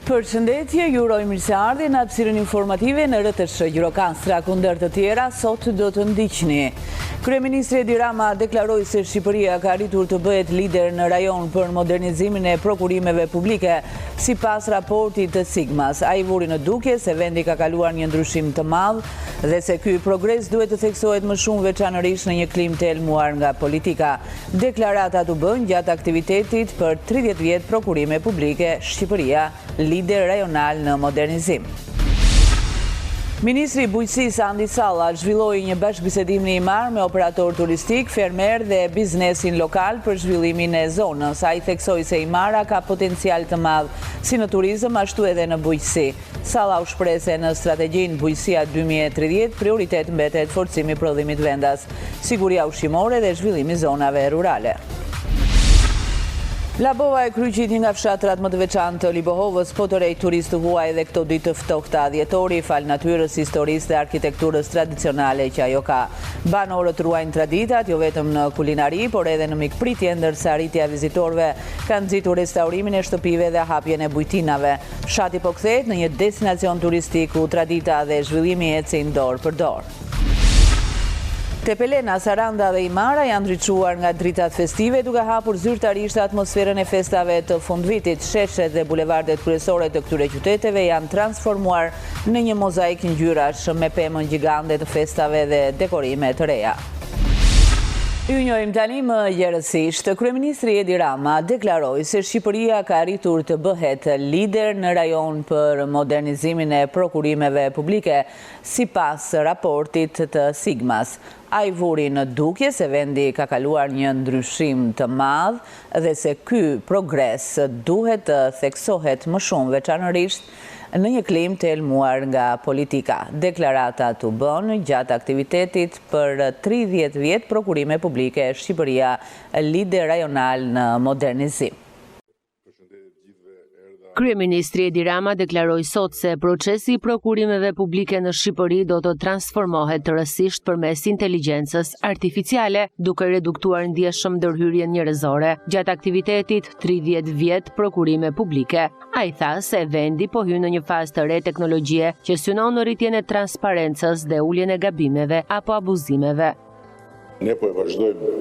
Përshëndetje, ju uroj mirëseardhje në hapësirën informative në RTSH Gjirokastra, ku ndër të tjera sot do të ndiqni. Kryeministri Edi Rama deklaroi se Shqipëria ka arritur të bëhet lider në rajon për modernizimin e prokurimeve publike, sipas raportit të Sigmas. Ai vuri në dukje se vendi ka kaluar një ndryshim të madh dhe se ky progres duhet të theksohet më shumë veçanërisht në një klimë të helmuar nga politika. Deklaratat u bënë gjatë aktivitetit për 30 vjet prokurime publike Shqipëria, lider rajonal në modernizim. Ministri i Bujqësisë Andi Salla zhvilloi një bashkëbisedim në Himarë me operatorë turistikë, fermerë dhe biznesin lokal për zhvillimin e zonës. Ai theksoi se Himara ka potencial të madh si në turizëm ashtu edhe në bujqësi. Salla u shpreh se në strategjinë Bujqësia 2030 prioritet mbetet forcimi i prodhimit vendas, siguria ushqimore dhe zhvillimi i zonave rurale. Labova e Kryqit, një nga fshatrat më të veçantë të Libohovës, po tërheq turistë të huaj edhe këto ditë të ftohta dhjetori, falë natyrës, historisë dhe arkitekturës tradicionale që ajo ka. Banorët ruajnë traditat, jo vetëm në kulinari, por edhe në mikpritje, ndërsa rritja e vizitorëve ka nxitur restaurimin e shtëpive dhe hapjen e bujtinave. Fshati po kthehet në një destinacion turistik ku tradita dhe zhvillimi ecin dorë për dorë. Tepelena, Saranda dhe Himara janë ndriçuar nga dritat festive duke hapur zyrtarisht atmosferën e festave të fundvitit. Sheshet dhe bulevardet kryesore të këtyre qyteteve janë transformuar në një mozaik ngjyrash me pemën gjigande të festave dhe dekorime të reja. Ju njohim tani më gjerësisht. Kryeministri Edi Rama deklaroi se Shqipëria ka arritur të bëhet lider në rajon për modernizimin e prokurimeve publike, sipas raportit të Sigmas. Ai vuri në dukje se vendi ka kaluar një ndryshim të madh dhe se ky progres duhet të theksohet më shumë veçanërisht në një klimë të helmuar nga politika. Deklaratat u bënë gjatë aktivitetit për 30 vjet prokurime publike Shqipëria lider rajonal në modernizim. Kryeministri Edi Rama deklaroi sot se procesi i prokurimeve publike në Shqipëri do të transformohet tërësisht përmes inteligjencës artificiale, duke reduktuar ndjeshëm ndërhyrjen njerëzore gjatë aktivitetit 30 vjet prokurime publike. Ai tha se vendi po hyn në një fazë të re teknologjie që synon rritjen e transparencës dhe uljen e gabimeve apo abuzimeve. Ne po e vazhdojmë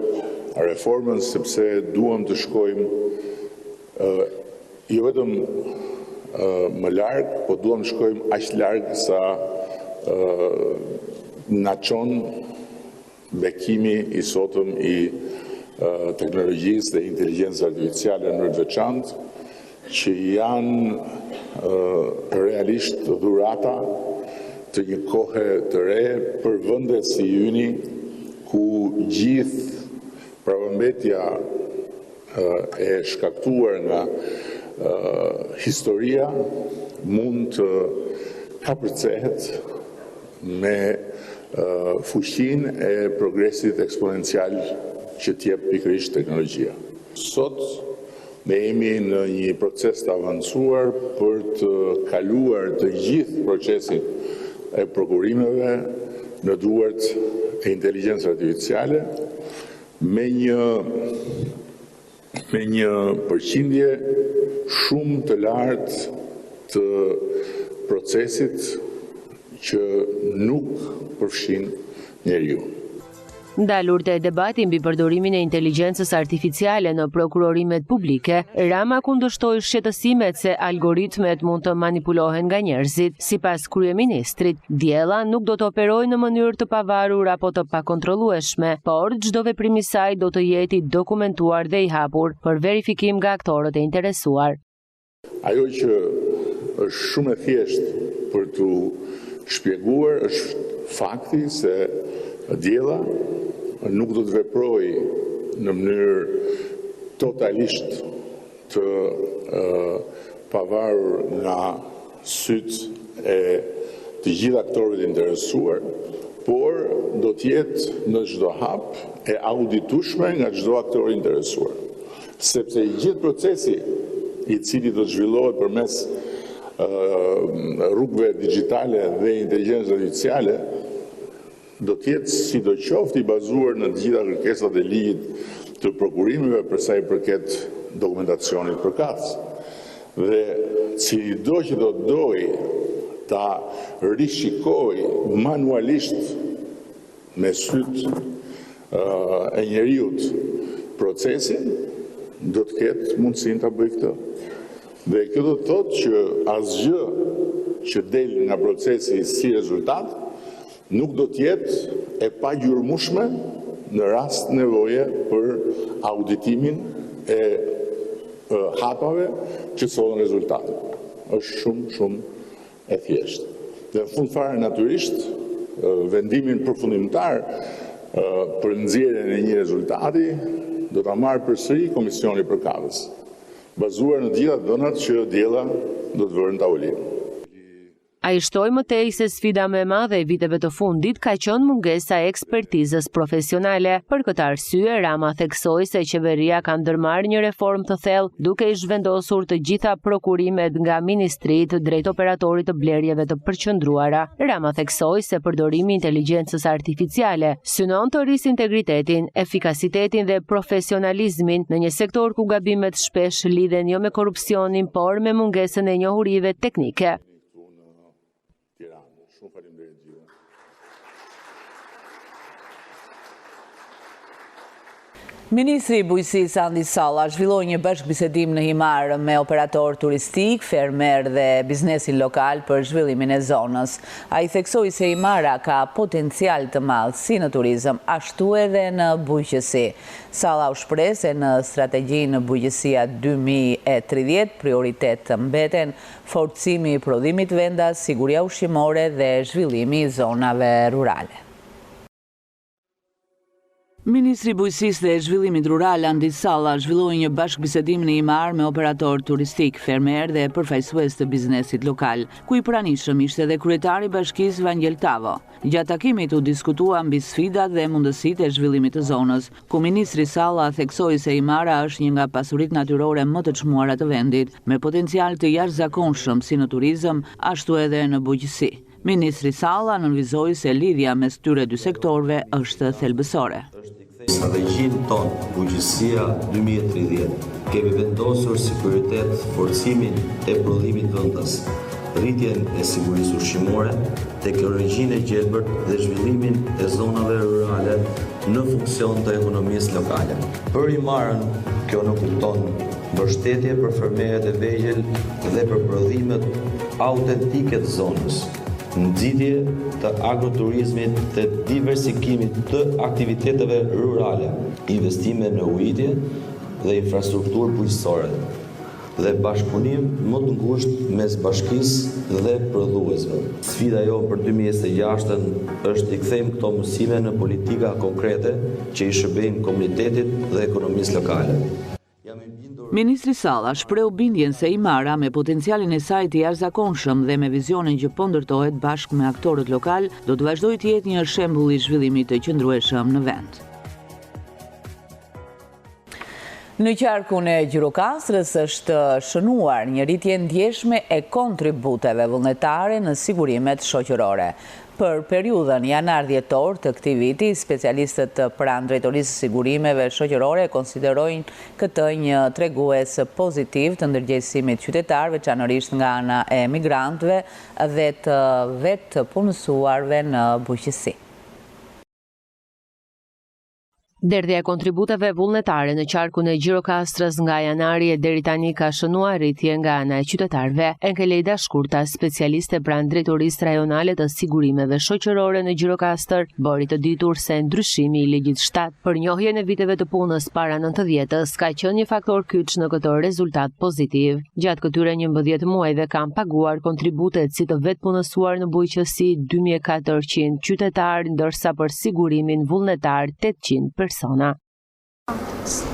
reformën sepse duam të shkojmë jo vetëm më larg, po duam të shkojmë aq larg sa na çon Bekimi i sotëm i teknologjisë dhe inteligjencës artificiale në mënyrë të veçantë, që janë realisht dhurata të një kohe të re për vende si yni, ku gjithë prapambetja e shkaktuar nga historia mund të kapërcehet me fuqinë e progresit eksponencial që të jep pikërisht teknologjia. Sot ne jemi në një proces të avancuar për të kaluar të gjithë procesin e prokurimeve në duart e inteligjencës artificiale me një me një përqindje shumë të lartë të procesit që nuk përfshin njeriun. Ndalur te debati mbi përdorimin e inteligjencës artificiale në prokurorimet publike, Rama kundërshtoi shqetësimet se algoritmet mund të manipulohen nga njerëzit. Sipas kryeministrit, Diella nuk do të operojë në mënyrë të pavarur apo të pakontrollueshme, por çdo veprim i saj do të jetë i dokumentuar dhe i hapur për verifikim nga aktorët e interesuar. Ajo që është shumë e thjeshtë për t'u shpjeguar është fakti se Diella nuk do të veprojë në mënyrë totalisht të pavarur nga sytë e të gjithë aktorëve të interesuar, por do të jetë në çdo hap e auditueshme nga çdo aktor i interesuar. Sepse i gjithë procesi i cili do të zhvillohet përmes rrugëve digjitale dhe inteligjencës artificiale do të jetë sidoqoftë i bazuar në të gjitha kërkesat e ligjit të prokurimeve për sa i përket dokumentacionit përkatës. Dhe cilido që do të dojë ta rishikojë manualisht me sytë e njeriut procesin, do të ketë mundësinë ta bëjë këtë. Dhe kjo do të thotë që asgjë që del nga procesi si rezultat nuk do të jetë e pagjurmueshme në rast nevoje për auditimin e hapave që sollën rezultatin. Është shumë shumë e thjeshtë. Dhe në fund fare natyrisht vendimin përfundimtar për nxjerrjen e një rezultati do ta marrë përsëri komisioni përkatës, bazuar në të gjitha të dhënat që Diella do të vërë në tavolinë. Ai shtoi më tej se sfida më e madhe e viteve të fundit ka qenë mungesa e ekspertizës profesionale. Për këtë arsye, Rama theksoi se qeveria ka ndërmarrë një reformë të thellë, duke i zhvendosur të gjitha prokurimet nga ministritë drejt operatorit të blerjeve të përqendruara. Rama theksoi se përdorimi i inteligjencës artificiale synon të rrisë integritetin, efikasitetin dhe profesionalizmin në një sektor ku gabimet shpesh lidhen jo me korrupsionin, por me mungesën e njohurive teknike. Ministri i Bujqësisë Andi Salla zhvilloi një bashkëbisedim në Himarë me operatorë turistikë, fermerë dhe biznesin lokal për zhvillimin e zonës. Ai theksoi se Himara ka potencial të madh si në turizëm, ashtu edhe në bujqësi. Salla u shpreh se në strategjinë Bujqësia 2030 prioritet mbeten forcimi i prodhimit vendas, siguria ushqimore dhe zhvillimi i zonave rurale. Ministri i Bujqësisë dhe Zhvillimit Rural, Andi Salla, zhvilloi një bashkëbisedim në Himarë me operatorë turistikë, fermerë dhe përfaqësues të biznesit lokal, ku i pranishëm ishte edhe kryetari i bashkisë Vangjel Tavo. Gjatë takimit u diskutua mbi sfidat dhe mundësitë e zhvillimit të zonës, ku ministri Salla theksoi se Himara është një nga pasuritë natyrore më të çmuara të vendit, me potencial të jashtëzakonshëm si në turizëm, ashtu edhe në bujqësi. Ministri Salla nënvizoi se lidhja mes këtyre dy sektorëve është thelbësore. Në strategjinë tonë Bujqësia 2030, kemi vendosur si prioritet forcimin e prodhimit vendas, rritjen e sigurisë ushqimore, teknologjinë e gjelbërt dhe zhvillimin e zonave rurale në funksion të ekonomisë lokale. Për Himarën, kjo nënkupton mbështetje për fermerët e vegjël dhe për prodhimet autentike të zonës, nxitje të agroturizmit dhe diversifikimit të aktiviteteve rurale, investime në ujitje dhe infrastrukturë bujqësore dhe bashkëpunim më të ngushtë mes bashkisë dhe prodhuesve. Sfida jonë për 2026-ën është t'i kthejmë këto mësime në politika konkrete që i shërbejnë komunitetit dhe ekonomisë lokale. Ministri Salla shprehu bindjen se Himara me potencialin e saj të jashtëzakonshëm dhe me vizionin që po ndërtohet bashkë me aktorët lokalë, do të vazhdojë të jetë një shembull i zhvillimit të qëndrueshëm në vend. Në qarkun e Gjirokastrës është shënuar një rritje e ndjeshme e kontributeve vullnetare në sigurimet shoqërore. Për periudhën janar-dhjetor të këtij viti, specialistët pranë Drejtorisë së Sigurimeve Shoqërore e konsiderojnë këtë një tregues pozitiv të ndërgjegjësimit qytetar, veçanërisht nga ana e emigrantëve dhe të vetëpunësuarve në bujqësi. Derdhja e kontributeve vullnetare në qarkun e Gjirokastrës nga janari e deri tani ka shënuar rritje nga ana e qytetarëve. Enkelejda Shkurta, specialiste pranë Drejtorisë Rajonale të Sigurimeve Shoqërore në Gjirokastër, bëri të ditur se ndryshimi i ligjit 7 për njohjen e viteve të punës para 90-ës ka qenë një faktor kyç në këtë rezultat pozitiv. Gjatë këtyre 11 muajve kanë paguar kontributet si të vetëpunësuar në bujqësi 2400 qytetarë, ndërsa për sigurimin vullnetar 800 persona.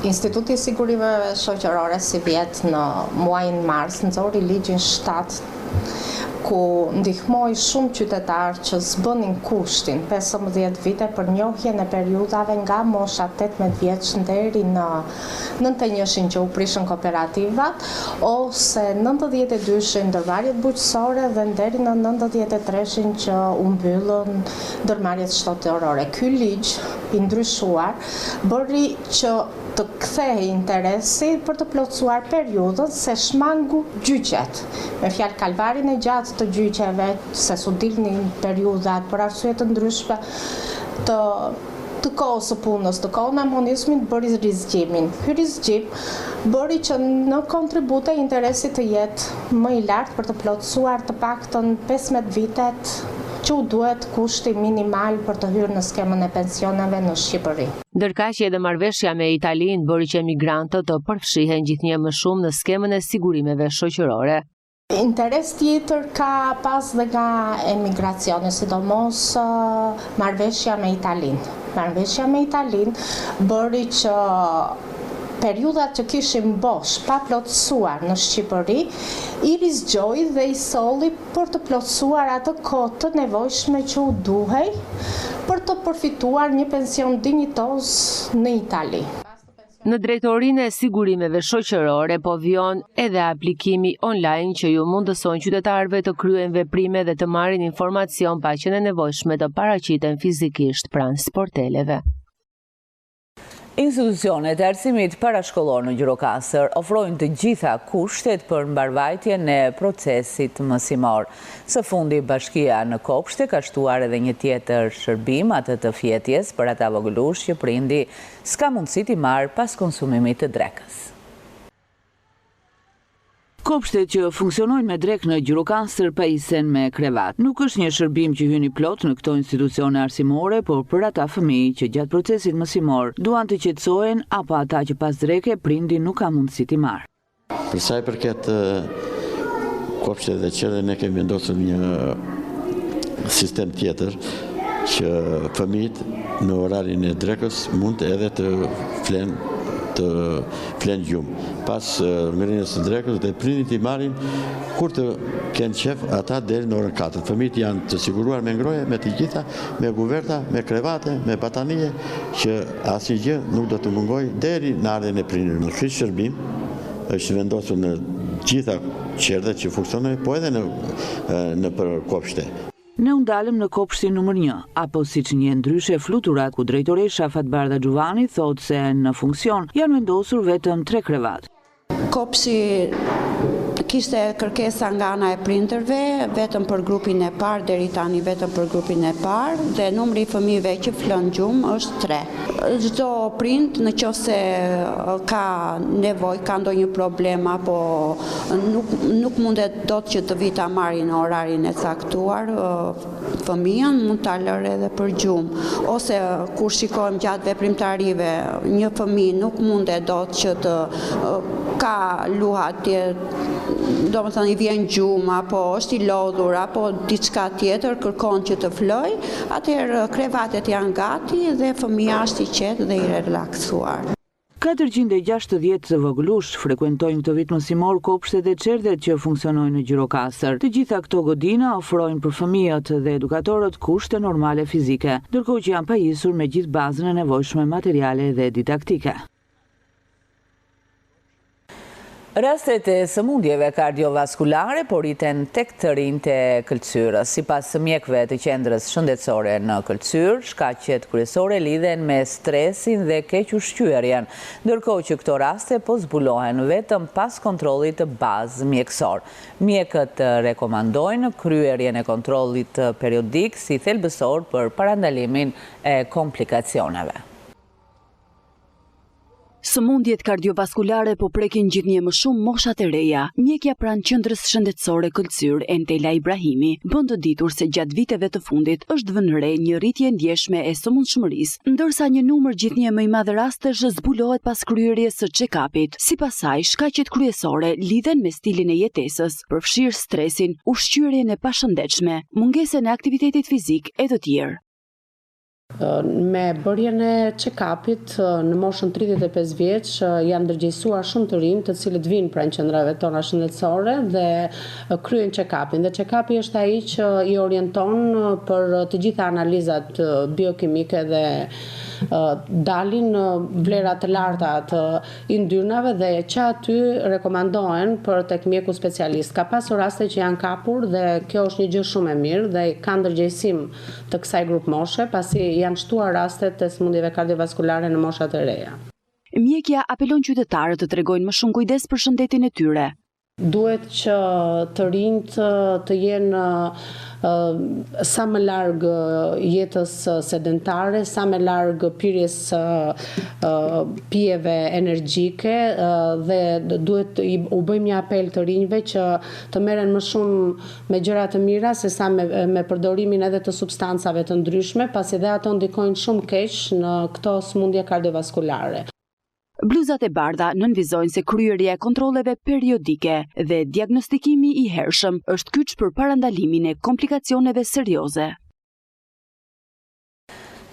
Instituti i Sigurimeve Shoqërore sivjet në muajin mars nxori ligjin 7 ku ndihmoi shumë qytetarë që s'bënin kushtin 15 vite për njohjen e periudhave nga mosha 18 vjeç deri në 91-shin që u prishën kooperativat, ose 92-shin ndërmarrjet bujqësore dhe deri në 93-shin që u mbyllën ndërmarrjet shtetërore. Ky ligj i ndryshuar bëri që të kthehej interesi për të plotësuar periudhën se shmangu gjyqet. Me fjalë kalvarin e gjatë të gjyqeve, se s'u dilnin periudhat për arsye të ndryshme të të kohës së punës, të kohën e monizmit bëri rizgjimin. Ky rizgjim bëri që në kontribute interesi të jetë më i lartë për të plotësuar të paktën 15 vitet që u duhet kushti minimal për të hyrë në skemën e pensioneve në Shqipëri. Ndërkaq edhe marrëveshja me Italinë bëri që emigrantët të përfshihen gjithnjë më shumë në skemën e sigurimeve shoqërore. Interes tjetër ka pas dhe nga emigracioni, sidomos marrëveshja me Italinë. Marrëveshja me Italinë bëri që periudhat që kishim bosh pa plotësuar në Shqipëri, i rizgjoi dhe i solli për të plotësuar atë kohë të nevojshme që u duhej për të përfituar një pension dinjitoz në Itali. Në Drejtorinë e Sigurimeve Shoqërore po vijon edhe aplikimi online që ju mundëson qytetarëve të kryejnë veprime dhe të marrin informacion pa qenë e nevojshme të paraqiten fizikisht pranë sporteleve. Institucionet e arsimit parashkollor në Gjirokastër ofrojnë të gjitha kushtet për mbarëvajtjen e procesit mësimor. Së fundi, bashkia në kopshte ka shtuar edhe një tjetër shërbim, atë të fjetjes për ata vogëlushë që prindi s'ka mundësi t'i marrë pas konsumimit të drekës. Kopshtet që funksionojnë me drekë në Gjirokastër pajisen me krevat. Nuk është një shërbim që hyn i plotë në këto institucione arsimore, por për ata fëmijë që gjatë procesit mësimor duan të qetësohen apo ata që pas dreke prindi nuk ka mundësi t'i marrë. Për sa i përket kopshteve dhe çerdheve ne kemi vendosur një sistem tjetër që fëmijët në orarin e drekës mund edhe të flenë të flenë gjumë. Pas ngrënies së drekës dhe prindërit i marrin kur të kenë qejf ata deri në orën 4. Fëmijët janë të siguruar me ngrohje, me të gjitha, me kuverta, me krevate, me batanije, që asnjë gjë nuk do të mungojë deri në ardhjen e prindërve. Ky shërbim është vendosur në gjitha çerdhet që funksionojnë, po edhe në nëpër kopshte. Ne u ndalëm në kopshtin numër një, apo siç njihen ndryshe Fluturat, ku drejtoresha Fatbardha Xhuvani thotë se në funksion janë vendosur vetëm tre krevatë. Kopshti kishte kërkesa nga ana e prindërve vetëm për grupin e parë, deri tani vetëm për grupin e parë dhe numri i fëmijëve që flënë gjumë është tre. Çdo prind në qoftë se ka nevojë, ka ndonjë problem apo Nuk nuk mundet dot që të vijë ta marri në orarin e caktuar fëmijën, mund ta lërë edhe për gjumë. Ose kur shikojmë gjatë veprimtarive, një fëmijë nuk mundet dot që të ka luhatje, domethënë i vjen gjumë apo është i lodhur apo diçka tjetër, kërkon që të flëjë, atëherë krevatet janë gati dhe fëmija është i qetë dhe i relaksuar. 460 vogëlushë frekuentojnë këtë vit mësimor kopshtet dhe çerdhet që funksionojnë në Gjirokastër. Të gjitha këto godina ofrojnë për fëmijët dhe edukatorët kushte normale fizike, ndërkohë që janë pajisur me gjithë bazën e nevojshme materiale dhe didaktike. Rastet e sëmundjeve kardiovaskulare po rriten tek të rinjtë e Këlcyrës. Sipas mjekëve të Qendrës Shëndetësore në Këlcyrë, shkaqet kryesore lidhen me stresin dhe kequshqyerjen, ndërkohë që këto raste po zbulohen vetëm pas kontrollit të bazë mjekësor. Mjekët rekomandojnë kryerjen e kontrollit periodik si thelbësor për parandalimin e komplikacioneve. Sëmundjet kardiovaskulare po prekin gjithnjë e më shumë moshat e reja. Mjekja pranë Qendrës Shëndetësore Këlcyrë, Entela Ibrahimi, bën të ditur se gjatë viteve të fundit është vënë re një rritje e ndjeshme e sëmundshmërisë, ndërsa një numër gjithnjë e më i madh rastesh zbulohet pas kryerjes së check-up-it. Sipas saj, shkaqet kryesore lidhen me stilin e jetesës, përfshirë stresin, ushqyerjen e pashëndetshme, mungesën e aktivitetit fizik e të tjerë. Me bërjen e check-up-it në moshën 35 vjeç janë ndërgjegjësuar shumë të rinj, të cilët vijnë pranë qendrave tona shëndetësore dhe kryejnë check-up-in. Dhe check-up-i është ai që i orienton për të gjitha analizat biokimike dhe dalin vlera të larta të yndyrnave dhe që aty rekomandohen për tek mjeku specialist. Ka pasur raste që janë kapur dhe kjo është një gjë shumë e mirë dhe ka ndërgjegjësim të kësaj grupmoshe, pasi janë shtuar rastet e sëmundjeve kardiovaskulare në moshat e reja. Mjekja apelon qytetarët të tregojnë më shumë kujdes për shëndetin e tyre. Duhet që të rinjtë të jenë sa më larg jetës sedentare, sa më larg pirjes së pijeve energjike dhe duhet u bëjmë një apel të rinjve që të merren më shumë me gjëra të mira se sa me me përdorimin edhe të substancave të ndryshme, pasi dhe ato ndikojnë shumë keq në këto sëmundje kardiovaskulare. Bluzat e bardha nënvizojnë se kryerja e kontrolleve periodike dhe diagnostikimi i hershëm është kyç për parandalimin e komplikacioneve serioze.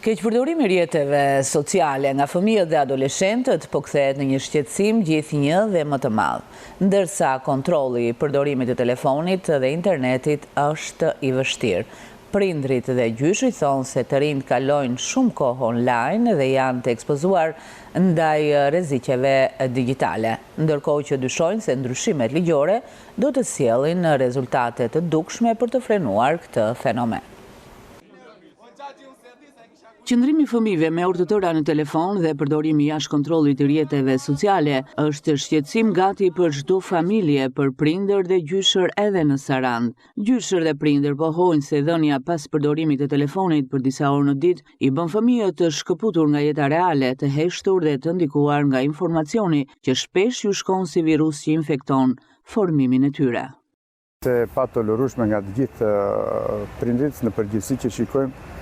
Keqpërdorimi i rrjeteve sociale nga fëmijët dhe adoleshentët po kthehet në një shqetësim gjithnjë dhe më të madh, ndërsa kontrolli i përdorimit të telefonit dhe internetit është i vështirë. Prindërit dhe gjyshërit thonë se të rinjtë kalojnë shumë kohë online dhe janë të ekspozuar ndaj rreziqeve digjitale, ndërkohë që dyshojnë se ndryshimet ligjore do të sjellin rezultate të dukshme për të frenuar këtë fenomen. Qëndrimi i fëmijëve me orë të tëra në telefon dhe përdorimi jashtë kontrollit i rrjeteve sociale është shqetësim gati për çdo familje, për prindër dhe gjyshër edhe në Sarandë. Gjyshër dhe prindër pohojnë se dhënia pas përdorimit të telefonit për disa orë në ditë i bën fëmijët të shkëputur nga jeta reale, të heshtur dhe të ndikuar nga informacioni që shpesh ju shkon si virus që infekton formimin e tyre. Është e patolerueshme nga të gjithë prindërit në përgjithësi që shikojmë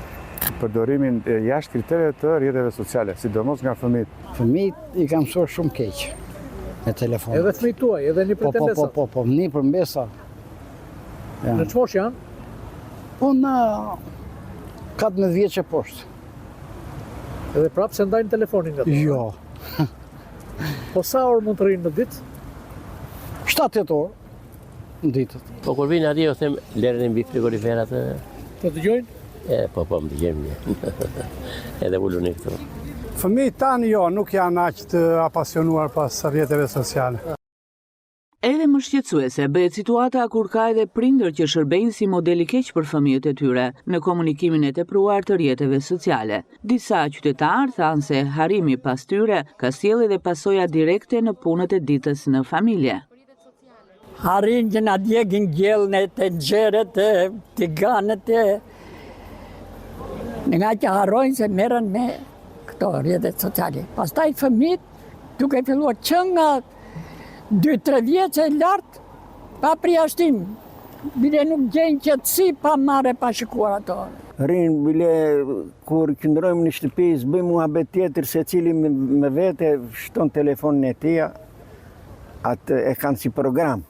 përdorimin jashtë kritereve të rrjeteve sociale, sidomos nga fëmijët. Fëmijët i kanë mësuar shumë keq me telefonat. Edhe fëmijët tuaj, edhe nipërit e mbesat? Po, po, po, po, nipër mbesa. Në ç'moshë janë? Po në 14 vjeç e poshtë. Edhe prapë s'e ndajnë telefonin nga ta? Jo. Po sa orë mund të rrinë në ditë? 7-8 orë në ditë. Po kur vinë atje, u them, lëreni mbi frigorifer atë. Të dëgjojnë? E, po, po, më dëgjojnë një. Edhe uluni këtu. Fëmijët tanë jo, nuk janë aq të apasionuar pas rrjeteve sociale. Edhe më shqetësuese bëhet situata kur ka edhe prindër që shërbejnë si model i keq për fëmijët e tyre në komunikimin e tepruar të rrjeteve sociale. Disa qytetarë thanë se harrimi pas tyre ka sjellë edhe pasoja direkte në punët e ditës në familje. Harrojnë që na djegin gjellën e tenxheret e tiganët e ngaqë harrojnë se merren me këto rrjetet sociale. Pastaj fëmijët duke filluar që nga 2-3 vjeç e lart, pa përjashtim, bile nuk gjejnë qetësi pa marrë pa shikuar ato. Rrinë, bile, kur qëndrojmë në shtëpi, s'bëjmë muhabet tjetër, secili me vete, shton telefonin e tija, atë e kanë si program.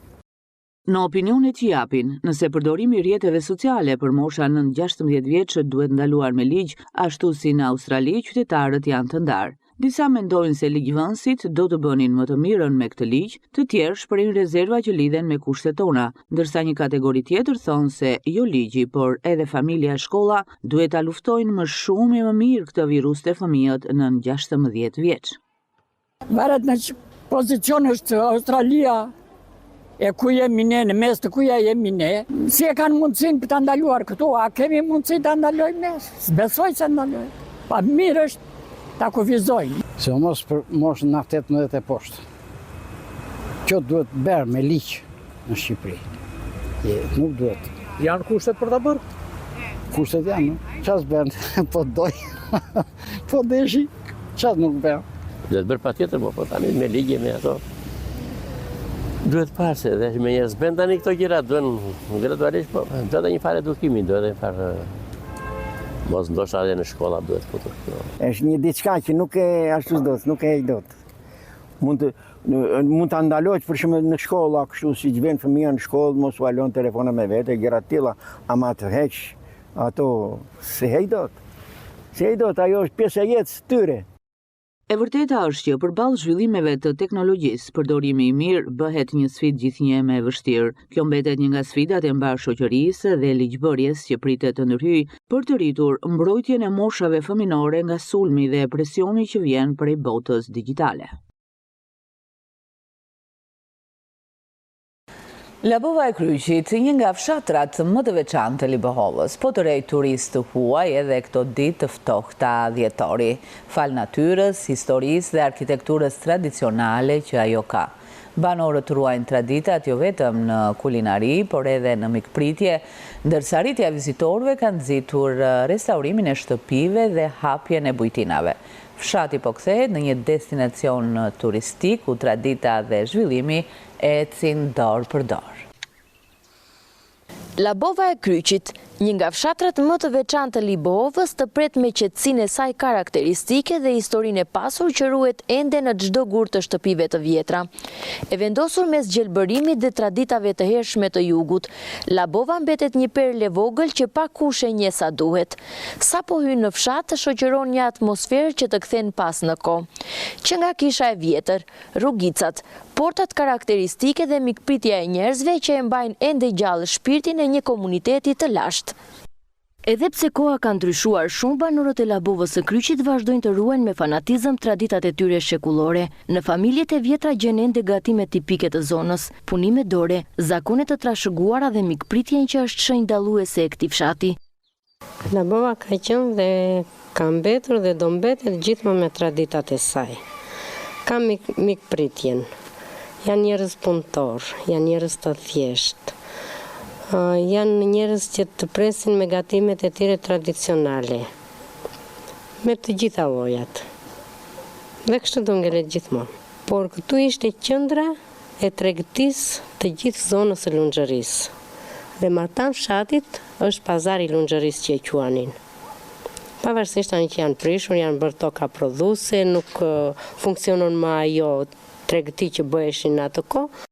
Në opinionet që japin, nëse përdorimi i rrjeteve sociale për mosha nën 16 vjeç duhet ndaluar me ligj, ashtu si në Australi, qytetarët janë të ndarë. Disa mendojnë se ligjvënësit do të bënin më të mirën me këtë ligj, të tjerë shprehin rezerva që lidhen me kushtet tona, ndërsa një kategori tjetër thonë se jo ligji, por edhe familja e shkolla duhet ta luftojnë më shumë e më mirë këtë virus te fëmijët nën 16 vjeç. Varet në ç'pozicion është Australia e ku jemi ne, në mes të kuja jemi ne. Si e kanë mundësinë për ta ndaluar këtu, a kemi mundësi ta ndalojmë ne? S'besoj se ndalojmë. Pa mirë është ta kufizojnë. Sidomos për moshën nga 18 e poshtë. Kjo duhet bërë me ligj në Shqipëri. Je, nuk duhet. Janë kushtet për ta bërë? Kushtet janë, ça s'bën, po doj. Po deshi, ça nuk bën. Duhet bërë patjetër, po, po tani me ligje, me ato. Duhet parë se dhe me njerëz s'bën tani këto gjëra, duhen gradualisht, po, duhet edhe një farë edukimi, duhet edhe një farë mos ndoshta edhe në shkolla duhet futur. Është një diçka që nuk e ashtu s'do, nuk e heq dot. Mund të mund ta ndalosh për shembull në shkolla, kështu siç vjen fëmija në shkollë, mos ua lënë telefona me vete, gjëra të tilla, ama të heq Ato s'i heq dot. S'i heq dot, ajo është pjesë e jetës së tyre. E vërteta është që përballë zhvillimeve të teknologjisë, përdorimi i mirë bëhet një sfidë gjithnjë e më e vështirë. Kjo mbetet një nga sfidat e mbarë shoqërisë dhe ligjbërjes që pritet të ndërhyjë për të rritur mbrojtjen e moshave fëminore nga sulmi dhe presioni që vjen prej botës digjitale. Labova e Kryqit, një nga fshatrat më të veçantë të Libohovës, po tërheq turistë të huaj edhe këto ditë të ftohta dhjetori, falë natyrës, historisë dhe arkitekturës tradicionale që ajo ka. Banorët ruajnë traditat jo vetëm në kulinari, por edhe në mikpritje, ndërsa rritja e vizitorëve ka nxitur restaurimin e shtëpive dhe hapjen e bujtinave. Fshati po kthehet në një destinacion turistik ku tradita dhe zhvillimi ecin dorë për dorë. Labova e Kryqit, një nga fshatrat më të veçantë të Libohovës të pret me qetësinë e saj karakteristike dhe historinë e pasur që ruhet ende në çdo gur të shtëpive të vjetra. E vendosur mes gjelbërimit dhe traditave të hershme të jugut, Labova mbetet një perlë e vogël që pakkush e njeh sa duhet. Sapo hyn në fshat të shoqëron një atmosferë që të kthen pas në kohë. Që nga kisha e vjetër, Rrugicat, portat karakteristike dhe mikpritja e njerëzve që e mbajnë ende gjallë shpirtin e një komuniteti të lashtë. Edhe pse koha ka ndryshuar shumë, banorët e Labovës së Kryqit vazhdojnë të ruajnë me fanatizëm traditat e tyre shekullore. Në familjet e vjetra gjen ende gatime tipike të zonës, punime dore, zakone të trashëguara dhe mikpritjen që është shenjë dalluese e këtij fshati. Labova ka qenë dhe ka mbetur dhe do mbetet gjithmonë me traditat e saj. Ka mik mikpritjen. Janë njerëz punëtorë, janë njerëz të thjeshtë. Janë njerëz që të presin me gatimet e tyre tradicionale. Me të gjitha llojet. Dhe kështu do ngelet gjithmonë. Por këtu ishte qendra e tregtisë të gjithë zonës së Lunxhërisë. Dhe matanë fshatit është pazari i Lunxhërisë që e quanin. Pavarësisht tani që janë prishur, janë bërë toka prodhuese, nuk funksionon më ajo tregti që bëheshin në atë kohë.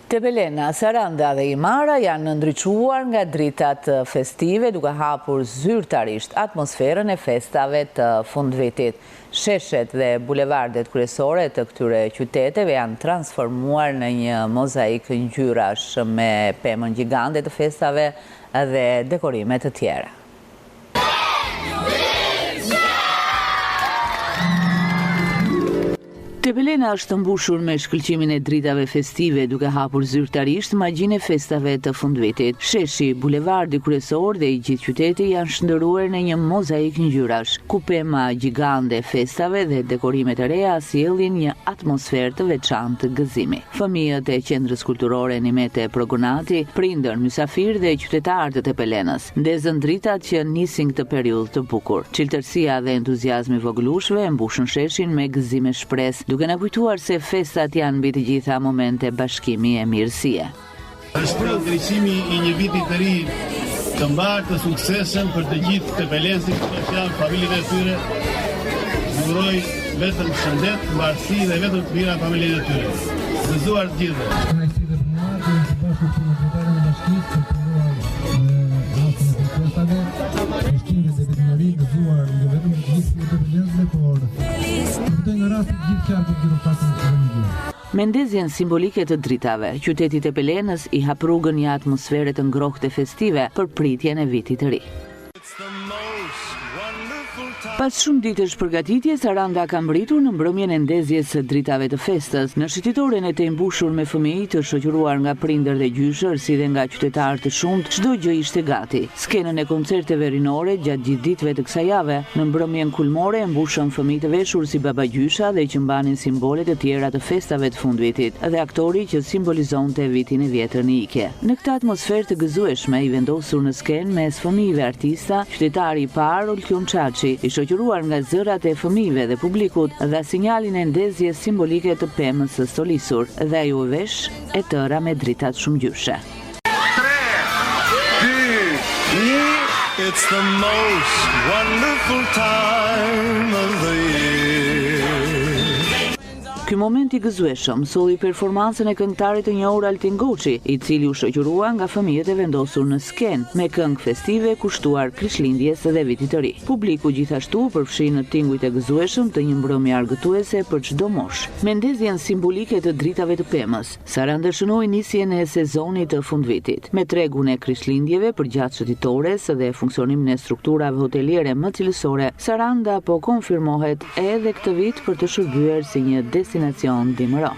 Tepelena, Saranda dhe Himara janë ndriçuar nga dritat festive duke hapur zyrtarisht atmosferën e festave të fundvitit. Sheshet dhe bulevardet kryesore të këtyre qyteteve janë transformuar në një mozaik ngjyrash me pemën gjigande të festave dhe dekorime të tjera. Tepelena është mbushur me shkëlqimin e dritave festive duke hapur zyrtarisht magjinë e festave të fundvitit. Sheshi, bulevardi kryesor dhe i gjithë qyteti janë shndërruar në një mozaik ngjyrash, ku pema gjigande e festave dhe dekorimet e reja sjellin një atmosferë të veçantë gëzimi. Fëmijët e Qendrës Kulturore Nimete Progonati, prindër, mysafirë dhe qytetarë të Tepelenës, Ndezën dritat që nisin këtë periudhë të bukur. Çiltërsia dhe entuziazmi i vogëlushëve e mbushën sheshin me gëzim e shpresë, duke na kujtuar se festat janë mbi të gjitha momente bashkimi e mirësie. Është ndriçimi i një viti të ri të mbarë të suksesshëm për të gjithë tepelensit që janë familjet e tyre. Ju uroj vetëm shëndet, mbarësi dhe vetëm të mira familjet e tyre. Gëzuar të gjithëve. Kënaqësi dhe për mua të jemi së bashku këtu me kryetarin e bashkisë për të uruar me rastin e festave, Krishtlindjet dhe Vitin e Ri, gëzuar jo vetëm të gjithë tepelensëve, por përfitoj nga rasti të gjithë qarkut Gjirokastrës dhe më gjerë. Me ndezjen simbolike të dritave, qyteti i Tepelenës i hap rrugën një atmosfere të ngrohtë e festive për pritjen e vitit të ri. Pas shumë ditësh përgatitje, Saranda ka mbërritur në mbrëmjen e ndezjes së dritave të festës. Në shëtitoren e tejmbushur me fëmijë, të shoqëruar nga prindër dhe gjyshër, si dhe nga qytetarë të shumtë, çdo gjë ishte gati. Skenën e koncerteve rinore gjatë gjithë ditëve të kësaj jave, në mbrëmjen kulmore e mbushën fëmijë të veshur si babagjysha dhe që mbanin simbole të tjera të festave të fundvitit dhe aktori që simbolizonte vitin e vjetër në ikje. Në këtë atmosferë të gëzueshme, i vendosur në skenë mes fëmijëve artista, qytetari i parë, Oltion Çaçi, i shoqëruar nga zërat e fëmijëve dhe publikut, dha sinjalin e ndezjes simbolike të pemës së stolisur dhe ajo u vesh e tëra me dritat shumëngjyrëshe. Tre, dy, një. It's the most wonderful time of the year. Ky moment i gëzueshëm solli performancën e këngëtarit të njohur Altin Goçi, i cili u shoqërua nga fëmijët e vendosur në skenë, me këngë festive kushtuar Krishtlindjes dhe Vitit të Ri. Publiku gjithashtu u përfshi në tingujt e gëzueshëm të një mbrëmje argëtuese për çdo moshë. Me ndezjen simbolike të dritave të pemës, Saranda shënoi nisjen e sezonit të fundvitit. Me tregun e Krishtlindjeve përgjatë shëtitores dhe funksionimin e strukturave hoteliere më cilësore, Saranda po konfirmohet edhe këtë vit për të shërbyer si një destinacion dimëror.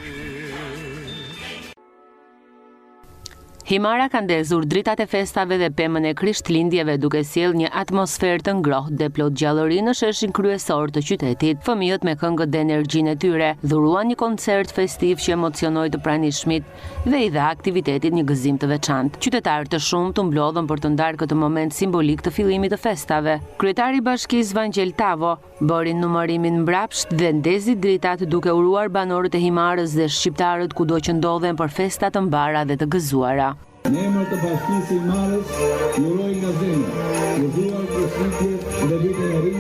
Himara ka ndezur dritat e festave dhe pemën e Krishtlindjeve duke sjellë një atmosferë të ngrohtë dhe plot gjallëri në sheshin kryesor të qytetit. Fëmijët me këngët dhe energjinë e tyre dhuruan një koncert festiv që emocionoi të pranishmit dhe i dha aktivitetit një gëzim të veçantë. Qytetarë të shumtë u mblodhën për të ndarë këtë moment simbolik të fillimit të festave. Kryetari i Bashkisë Vangjel Tavo, Bëri numërimin mbrapsht dhe ndezi dritat duke uruar banorët e Himarës dhe shqiptarët kudo që ndodhen për festa të mbara dhe të gëzuara. Në emër të Bashkisë së Himarës, ju uroj nga zemra, gëzuar Krishtlindjet dhe Vitin e Ri,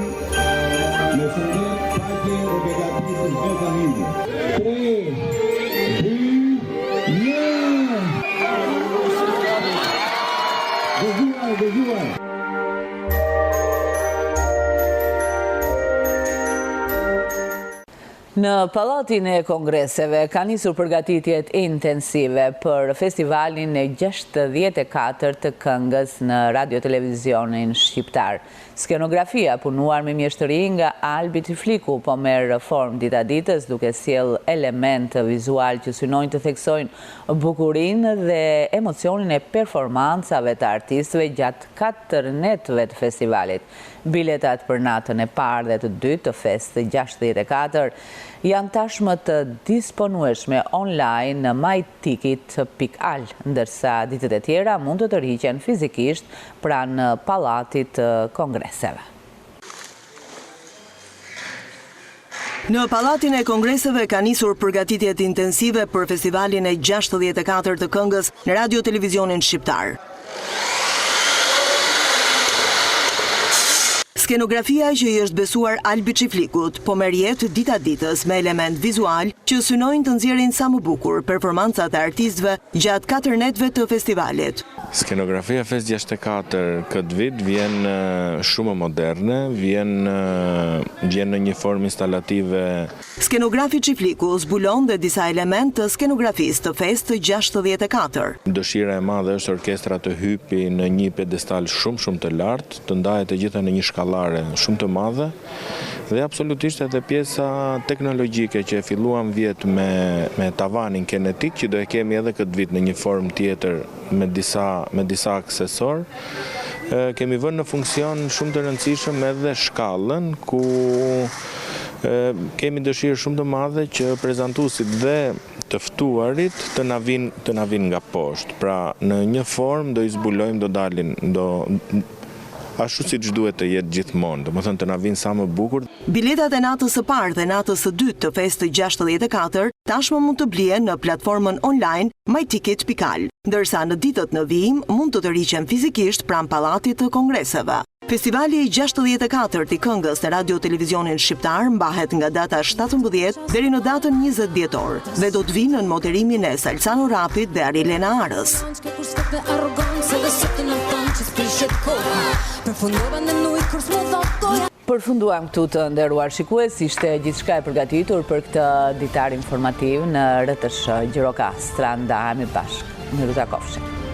me shëndet, paqe dhe begati për çdo familje. Tre, dy, një! Gëzuar, gëzuar! Në Pallatin e Kongreseve ka nisur përgatitjet intensive për festivalin e 64 të këngës në Radio-Televizionin Shqiptar. Skenografia, punuar me mjeshtëri nga Albi Çifliku, po merr formë dita ditës duke sjellë elementë vizualë që synojnë të theksojnë bukurinë dhe emocionin e performancave të artistëve gjatë katër netëve të festivalit. Biletat për natën e parë dhe të dytë të Fest 64 janë tashmë të disponueshme online në myticket.al, ndërsa ditët e tjera mund të tërhiqen fizikisht pranë Pallatit të Kongreseve. Në Pallatin e Kongreseve ka nisur përgatitjet intensive për festivalin e 64 të këngës në Radio Televizionin Shqiptar. Skenografia që i është besuar Albi Çiflikut po merr jetë dita ditës me elementë vizualë që synojnë të nxjerrin sa më bukur performancat e artistëve gjatë katër netëve të festivalit. Skenografia Fest 64 këtë vit vjen shumë moderne, vjen vjen në një formë instalative. Skenografi Çifliku zbulon dhe disa elementë të skenografisë të Fest 64. Dëshira e madhe është orkestra të hypi në një piedestal shumë shumë të lartë, të ndahet e gjitha në një shkallare shumë të madhe dhe absolutisht edhe pjesa teknologjike që e filluam vjet me me tavanin kinetik që do e kemi edhe këtë vit në një formë tjetër me disa me disa aksesorë. Kemi vënë në funksion shumë të rëndësishëm edhe shkallën ku kemi dëshirë shumë të madhe që prezantuesit dhe të ftuarit të na vijnë të na vijnë nga poshtë. Pra në një formë do i zbulojmë do dalin do ashtu siç duhet të jetë gjithmonë, domethënë të na vijnë sa më bukur. Biletat e natës së parë dhe natës së dytë të Fest 64 tashmë mund të blihen në platformën online myticket.al, ndërsa në ditët në vijim mund të tërhiqen fizikisht pranë Pallatit të Kongreseve. Festivali i 64 i këngës në Radio Televizionin Shqiptar mbahet nga data 17 deri në datën 20 dhjetor dhe do të vijë nën moderimin e Salsano Rrapit dhe Arilena Arës. Përfunduam këtu të nderuar shikues, ishte gjithçka e përgatitur për këtë ditar informativ në RTSH Gjirokastra. Ndahemi bashkë. Mirutakofshim.